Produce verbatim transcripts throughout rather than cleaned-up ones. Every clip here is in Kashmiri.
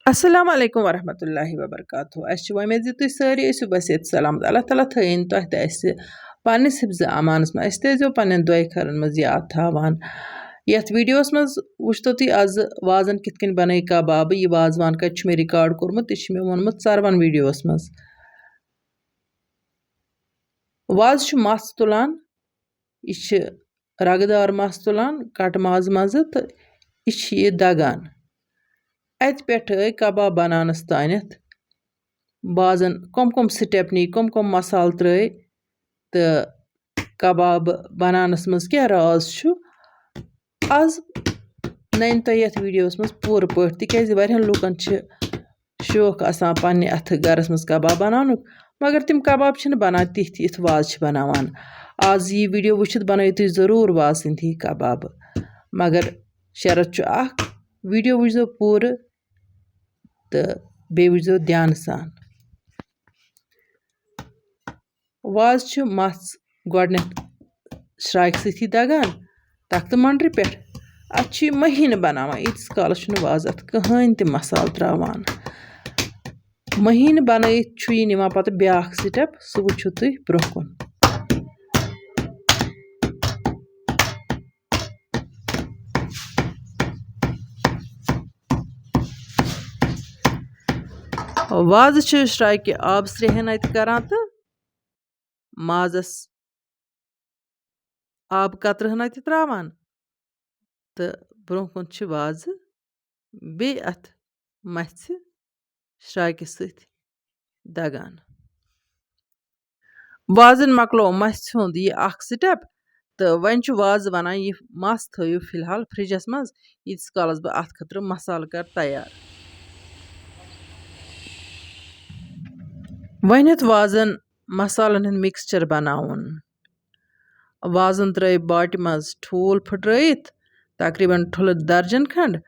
السلام علیکم ورحمۃ اللہ وبرکاتہ۔ اَسہِ چھِ وۄمید زِ تُہۍ سٲری ٲسِو بصحت سلامت۔ اللہ تعالیٰ تھٲیِن تۄہہِ تہٕ اَسہِ پنٛنِس حفظِ امانَس منٛز۔ اَسہِ تھٲیزیو پنٛنٮ۪ن دُعایہِ خٲرَن منٛز یاد تھاوان۔ یَتھ ویٖڈیوَس منٛز وٕچھتو تُہۍ آزٕ وازَن کِتھ کٔنۍ بَنٲے کَبابہٕ۔ یہِ وازوان کَتہِ چھُ مےٚ رِکارڈ کوٚرمُت، تہِ چھُ مےٚ ووٚنمُت ژَروَن ویٖڈیوَس منٛز۔ وازٕ چھُ مَژھ تُلان، یہِ چھِ رَگہٕ دار مَژھ تُلان کَٹہٕ مازٕ منٛزٕ تہٕ یہِ چھِ یہِ دَگان۔ اَتہِ پٮ۪ٹھٕ کَباب بَناونَس تانٮ۪تھ بازَن کَم کَم سِٹٮ۪پ نی، کَم کَم مصالہٕ ترٛٲے تہٕ کَباب بَناونَس منٛز کیٛاہ راز چھُ، آز نَنہِ تۄہہِ یَتھ ویٖڈیوَس منٛز پوٗرٕ پٲٹھۍ، تِکیٛازِ واریاہَن لوٗکَن چھِ شوق آسان پنٛنہِ اَتھٕ گَرَس منٛز کَباب بَناونُک، مگر تِم کَباب چھِنہٕ بَنان تِتھۍ، یِتھ وازٕ چھِ بَناوان۔ آز یہِ ویٖڈیو وٕچھِتھ بَنٲیِو تُہۍ ضروٗر وازٕ سٕنٛدۍ ہی کَباب، مگر شرط چھُ اَکھ، ویٖڈیو وٕچھزیو پوٗرٕ تہٕ بیٚیہِ وٕچھزیو دھیانہٕ سان۔ وازٕ چھِ مَژھ گۄڈٕنٮ۪تھ شرٛاکہِ سۭتی دَگان تَختہٕ مۄنٛڈرِ پٮ۪ٹھ۔ اَتھ چھُ یہِ مٔہیٖنہٕ بَناوان، ییٖتِس کالَس چھُنہٕ وازٕ اَتھ کٕہٕنۍ تہِ مصالہٕ ترٛاوان۔ مٔہیٖنہٕ بَنٲیِتھ چھُ یہِ نِوان پَتہٕ بیٛاکھ سِٹٮ۪پ، سُہ وٕچھِو تُہۍ برٛونٛہہ کُن۔ وازٕ چھِ شرٛاکہِ آبہٕ سرٛیٚہن اَتہِ کَران تہٕ مازَس آبہٕ قطرٕ ہنا تہِ ترٛاوان تہٕ برٛونٛہہ کُن چھِ وازٕ بیٚیہِ اَتھ مَژھِ شرٛاکہِ سۭتۍ دَگان۔ وازَن مۄکلوو مَژھِ ہُنٛد یہِ اَکھ سِٹٮ۪پ تہٕ وۄنۍ چھُ وازٕ وَنان، یہِ مَژھ تھٲیِو فی الحال فرٛجَس منٛز، ییٖتِس کالَس بہٕ اَتھ خٲطرٕ مصالہٕ کَرٕ تیار۔ وۄنۍ ہیوٚت وازَن مصالَن ہُنٛد mixture بَناوُن۔ وازَن ترٛٲے باٹہِ منٛز ٹھوٗل پھٕٹرٲیِتھ، تقریٖباً ٹھُلہٕ درجن کھنٛڈ،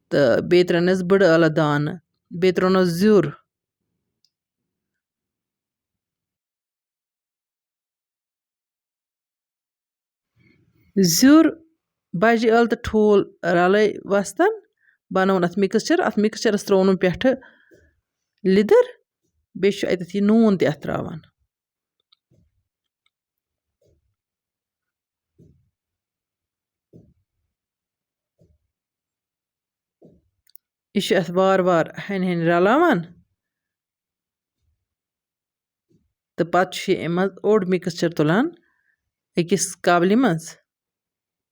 تہٕ بیٚیہِ ترٛٲونَس بٕڈٕ ٲلہٕ دانہٕ، بیٚیہِ ترٛوونَس زیُر۔ زیُر، بَجہِ ٲلہٕ تہٕ ٹھوٗل رَلٲے وۄستَن، بَنووُن اَتھ mixture۔ اَتھ mixtureَس ترٛوونَم پٮ۪ٹھٕ لیٚدٕر، بیٚیہِ چھُ اَتٮ۪تھ یہِ نوٗن تہِ اَتھ ترٛاوان۔ یہِ چھُ اَتھ وارٕ وارٕ ہَنہِ ہَنہِ رَلاوان تہٕ پَتہٕ چھُ یہِ اَمہِ منٛز اوٚڑ mixture تُلان أکِس کَولہِ منٛز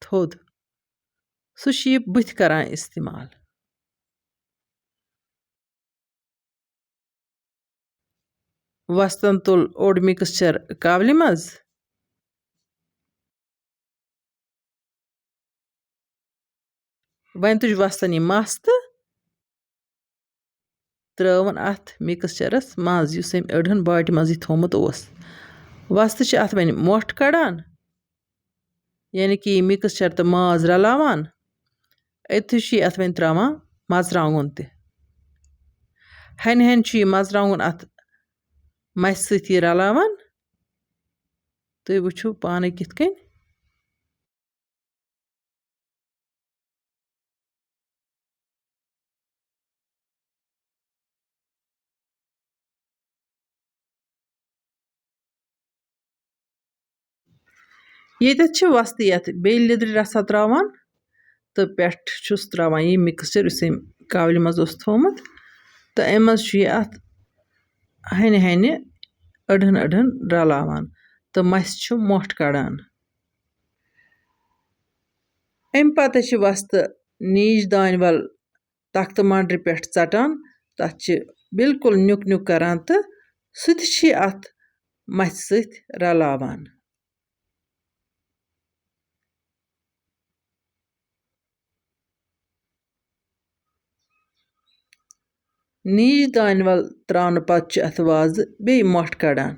تھوٚد۔ سُہ چھُ یہِ بٕتھِ کَران اِستعمال۔ وۄستَن تُل اوٚڑ mixture کَولہِ منٛز۔ وۄنۍ تُج وۄستَن یہِ مَژھ تہٕ ترٛٲوٕن اَتھ mixtureَس منٛز، یُس أمۍ أڑہَن باٹہِ منٛزٕے تھوٚومُت اوس۔ وۄستہٕ چھِ اَتھ وۄنۍ مۄٹھ کَڑان، یعنی کہِ یہِ mixture تہٕ ماز رَلاوان۔ أتھی چھُ یہِ اَتھ وۄنۍ ترٛاوان مَرژٕوانٛگُن تہِ۔ ہَنہِ ہَنہِ چھُ یہِ مَرژٕوانٛگُن اَتھ مَژھِ سۭتی رَلاوان۔ تُہۍ وٕچھِو پانَے کِتھ کٔنۍ۔ ییٚتٮ۪تھ چھِ وۄستہٕ یَتھ بیٚیہِ لیٚدرِ رَژھا ترٛاوان تہٕ پٮ۪ٹھ چھُس ترٛاوان یہِ mixture، یُس أمۍ کَولہِ منٛز اوس تھوٚومُت، تہٕ اَمہِ منٛز چھُ یہِ اَتھ ہَنہِ ہَنہِ أڑہَن أڑہَن رَلاوان تہٕ مَژھِ چھُ مۄٹھ کَڑان۔ اَمہِ پَتہٕ چھِ وۄستہٕ نیٖج دانہِ وَل تَختہٕ مۄنٛڈرِ پٮ۪ٹھ ژَٹان، تَتھ چھِ بالکل نیُک نیُک کَران تہٕ سُہ تہِ چھِ اَتھ مَژھِ سۭتۍ رَلاوان۔ نیٖج دانہِ وَل ترٛاونہٕ پَتہٕ چھِ اَتھ وازٕ بیٚیہِ مۄٹھ کَڑان۔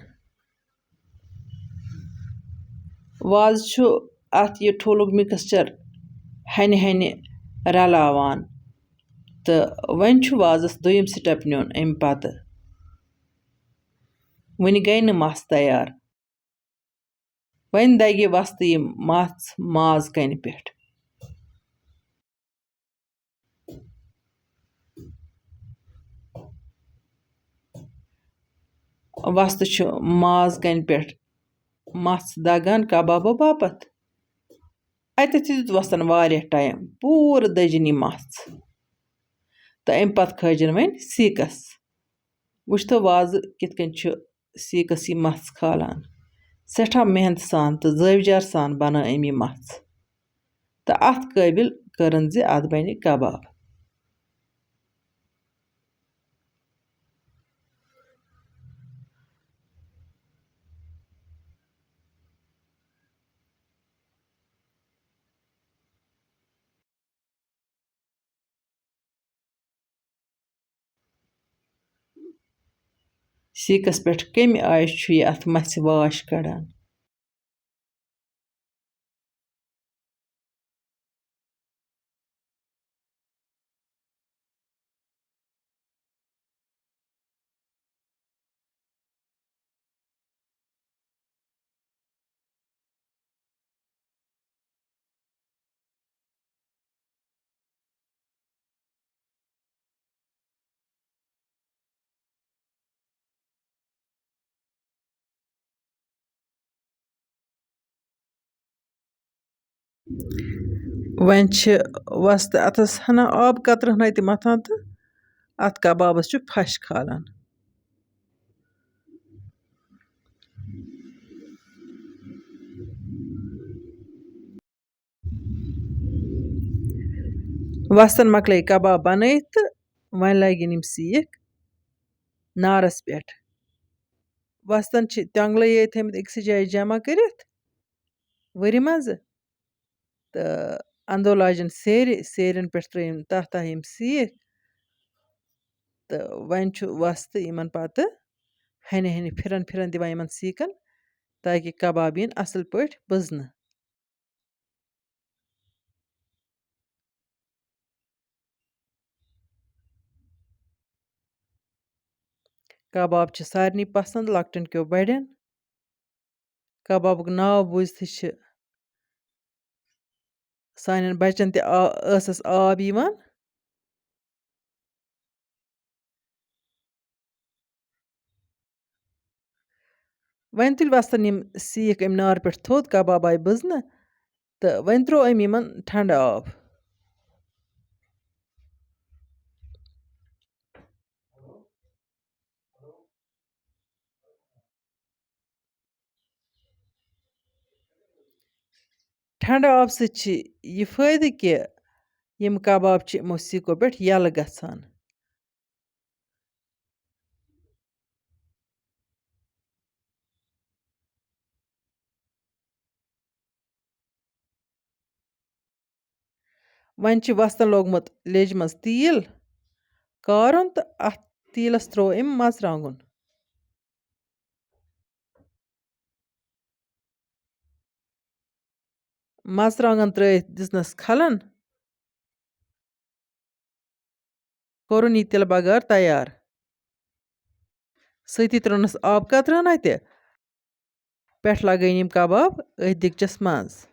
وازٕ چھُ اَتھ یہِ ٹھوٗلُک mixture ہَنہِ ہَنہِ رَلاوان تہٕ وۄنۍ چھُ وازَس دوٚیِم step نیُن اَمہِ پَتہٕ۔ وٕنہِ گٔے نہٕ مَژھ تیار۔ وۄنۍ دَگہِ وۄستہٕ یہِ مَژھ ماز کَنہِ پٮ۪ٹھ۔ وۄستہٕ چھُ ماز کنہِ پٮ۪ٹھ مژھ دگان کبابو باپتھ۔ اتٮ۪تھ تہِ دیُت وۄستن واریاہ ٹایم، پوٗرٕ دٔجِن یہِ مژھ۔ تہٕ امہِ پتہٕ کھٲجِن وۄنۍ سیٖکس۔ وٕچھتو وازٕ کِتھ کٔنۍ چھُ سیٖکس یہِ مژھ کھالان۔ سٮ۪ٹھاہ محنتہٕ سان تہٕ زٲوِجار سان بنٲو أمۍ یہِ مژھ۔ تہٕ اتھ قٲبِل کٔرٕن زِ اتھ بنہِ کباب۔ سیٖکس پٮ۪ٹھ کَمہِ آیہِ چھُ یہِ اَتھ مَژھِ واش کَڑان؟ وۄنۍ چھِ وۄستہٕ اَتھَس ہنا آب قطرٕ ہنا تہِ مَتھان تہٕ اَتھ کبابَس چھُ پھَش کھالان۔ وۄستَن مۄکلے کباب بنٲیِتھ تہٕ وۄنۍ لٲگِن یِم سیٖکھ نارَس پٮ۪ٹھ۔ وۄستَن چھِ تیۄنٛگلہٕ یٲتۍ تھٲیمٕتۍ أکسٕے جایہِ جمع کٔرِتھ وٕرِ منٛزٕ، تہٕ اَندو لاجَن سیرِ، سیرٮ۪ن پٮ۪ٹھ ترٲیِن تَتھ تَتھ یِم سیٖکھ، تہٕ وۄنۍ چھُ وۄستہٕ یِمَن پَتہٕ ہَنہِ ہَنہِ پھِرَن پھِرَن دِوان یِمَن سیٖکَن، تاکہِ کباب یِن اَصٕل پٲٹھۍ بٕزنہٕ۔ کباب چھِ سارنٕے پسنٛد، لۄکٹٮ۪ن کیو بڑٮ۪ن۔ کبابُک ناو بوٗزتھٕے چھِ سانٮ۪ن بچن تہِ آ-، ٲسس آب یِوان۔ وۄنۍ تُلۍ وۄستن یِم سیٖکھ اَمہِ نارٕ پٮ۪ٹھ تھوٚد، کباب آیہِ بٕزنہٕ، تہٕ وۄنۍ ترٛوو أمۍ یِمن ٹھنٛڈٕ آب۔ ٹھنٛڈٕ آبہٕ سۭتۍ چھِ یہِ فٲیدٕ کہِ یِم کباب چھِ یِمو سیٖکو پٮ۪ٹھ یَلہٕ گژھان۔ وۄنۍ چھِ وۄستَن لوگمُت لیٚجہِ منٛز تیٖل کارُن تہٕ اَتھ تیٖلَس ترٛوو أمۍ مَرژٕوانٛگُن۔ مَرژٕوانٛگَن ترٛٲوِتھ دِژنَس کھَلَن۔ کوٚرُن یہِ تِلہٕ بَگار تیار۔ سۭتی ترٛوونَس آب قطرٕ ہنا تہِ۔ پٮ۪ٹھ لگٲوِن یِم کباب أتھۍ دیٖگچَس منٛز۔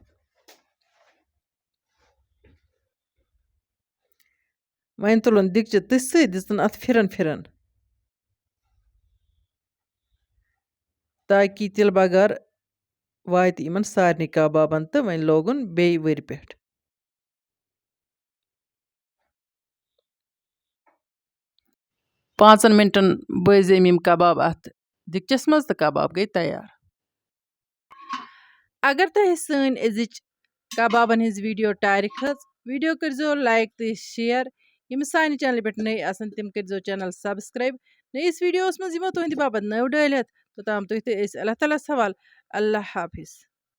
وۄنۍ تُلُن دیٖگچہِ تٔژھۍ سۭتۍ، دِژٕن اَتھ پھِرَن پھِرَن، تاکہِ تِلہٕ بَگار واتہِ یِمَن سارنٕے کبابَن تہٕ وۄنۍ لوگُن بیٚیہِ وٕرِ پٮ۪ٹھ۔ پانٛژن منٹن بٲزۍ أمۍ یِم کباب اتھ دیٖگچس منٛز تہٕ کباب گٔے تیار۔ اگر تۄہہِ سٲنۍ أزِچ کبابن ہٕنٛز ویڈیو ٹارِ کھٔژ، ویڈیو کٔرزیو like تہٕ share۔ یِم سانہِ چینلہِ پٮ۪ٹھ نٔے آسن، تِم کٔرزیو channel subscribe۔ نٔیِس ویڈیوس منٛز یِمو تُہنٛدِ باپتھ نٔو ڈٲلۍ ہٮ۪تھ۔ توٚتام تُہۍ تہٕ أسۍ اللہ تعالیٰ ہس حوالہٕ۔ اللہ حافظ۔